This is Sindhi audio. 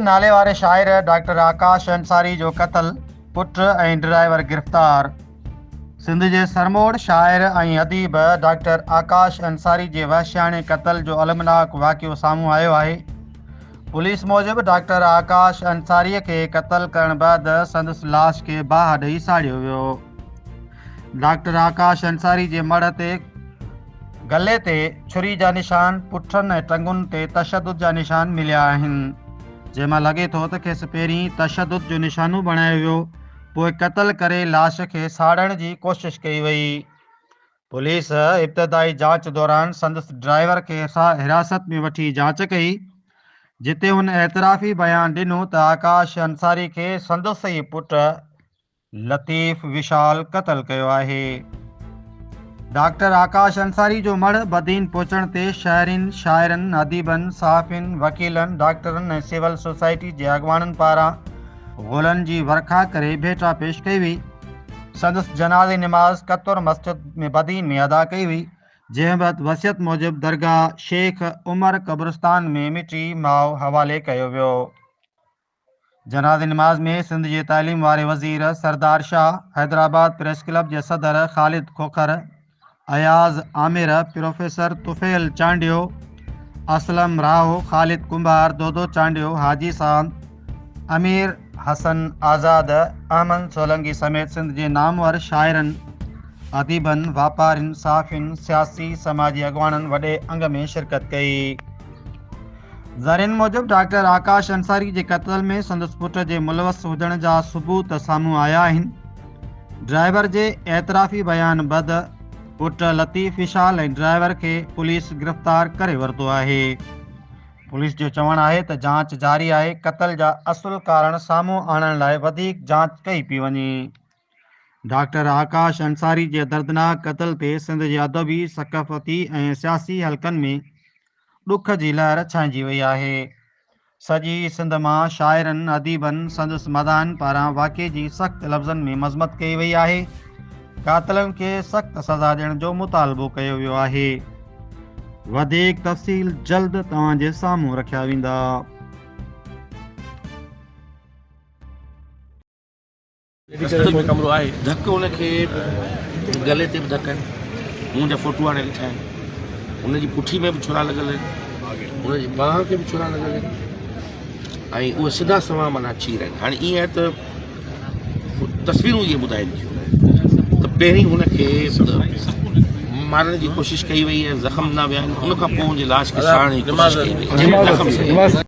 ناليواري شاعر ڊاڪٽر آڪاش انصاري جو قتل، پٽ ۽ ڊرائيور گرفتار. سنڌ جي سرموڙ شاعر ۽ اديب ڊاڪٽر آڪاش انصاري جي وحشياڻي قتل جو المناڪ واقعو سامهون آيو آهي. پوليس موجب ڊاڪٽر آڪاش انصاري کي قتل ڪرڻ بعد سندس لاش کي باهه ڏئي ساڙيو ويو. ڊاڪٽر آڪاش انصاري جي مڙهه تي گلي تي ڇري جا نشان، پٺن ۽ ٽنگن تي تشدد جا نشان مليا آهن، جنهن مان لڳي ٿو ته کيس پهرين تشدد جو نشانو بڻايو ويو، پوء قتل ڪري لاش کي ساڙڻ جي ڪوشش ڪئي وئي. پوليس ابتدائي جاچ دوران سندس ڊرائيور کي حراست ۾ وٺي جاچ ڪئي، جتي هن اعترافي بيان ڏنو ته آڪاش انصاري کي سندس ئي پٽ لطيف وشال قتل ڪيو آهي. ڊاڪٽر آڪاش انصاري جو مڙهه بدين پهچڻ تي شهرين، شاعرن، اديبن، صحافين، وڪيلن، ڊاڪٽرن ۽ سول سوسائٽي جي اڳواڻن پاران گلن جي ورکا ڪري ڀيٽا پيش ڪئي وئي. سندس جنازي نماز قطر مسجد ۾ بدين ۾ ادا ڪئي وئي، جنهن بعد وصيت موجب درگاهه شيخ عمر قبرستان ۾ مٽي ماء حوالي ڪيو ويو. جنازي نماز ۾ سنڌ جي تعليم واري وزير سردار شاهه، حيدرآباد پريس ڪلب جي صدر خالد کوکر، اياز عامر، پروفيسر طفيل چانڊيو، اسلم راهو، خالد ڪنڀار، دودو چانڊيو، حاجي ساند، امير حسن آزاد، احمد سولنگي سميت سنڌ جي نامور شاعرن، اديبن، واپارين، صحافين، سياسي سماجي اڳواڻن وڏي انگ ۾ شرڪت ڪئي. ذريعن موجب ڊاڪٽر آڪاش انصاري جي قتل ۾ سندس پٽ جي ملوث هجڻ جا ثبوت سامهون آيا آهن. ڊرائيور جي اعترافي بيان بعد پٽ لطيف وشال ۽ ڊرائيور کي پوليس گرفتار ڪري ورتو آهي. پوليس جو چوڻ آهي ته جاچ جاري آهي، قتل جا اصل ڪارڻ سامهون آڻڻ لاء وڌيڪ جاچ ڪئي پئي وڃي. ڊاڪٽر آڪاش انصاري جي دردناڪ قتل تي سنڌ جي ادبي، ثقافتي ۽ سياسي حلقن ۾ ڏک جي لهر ڇانئجي وئي آهي. سڄي سنڌ مان شاعرن، اديبن، سندس مداحن پاران واقعي جي سخت لفظن ۾ مذمت ڪئي وئي آهي. قاتلن کي سخت سزا ڏيڻ جو مطالبو ڪيو ويو آهي. وڌيڪ تفصيل جلد توهان جي سامهون رکيا ويندا. رستي ۾ ڪمرو آهي. ڌڪ هن کي گلي تي به ڌڪ آهن. مون جا فوٽو هاڻي ڏٺا آهن. هن جي پٺي ۾ به ڇرا لڳل آهن. هن جي ٻانهن کي به ڇرا لڳل آهن ۽ اهي سڌا سنوان معنيٰ چير آهن. هاڻي ائين آهي ته تصويرون اهي ٻڌائين ٿيون ته پهرين هن کي مارڻ جي ڪوشش ڪئي وئي ۽ زخم ڏنا ويا آهن ان کان پوء هن جي لاش کي ساڙڻ جي ڪوشش ڪئي وئي جنهن ۾ زخم سهي.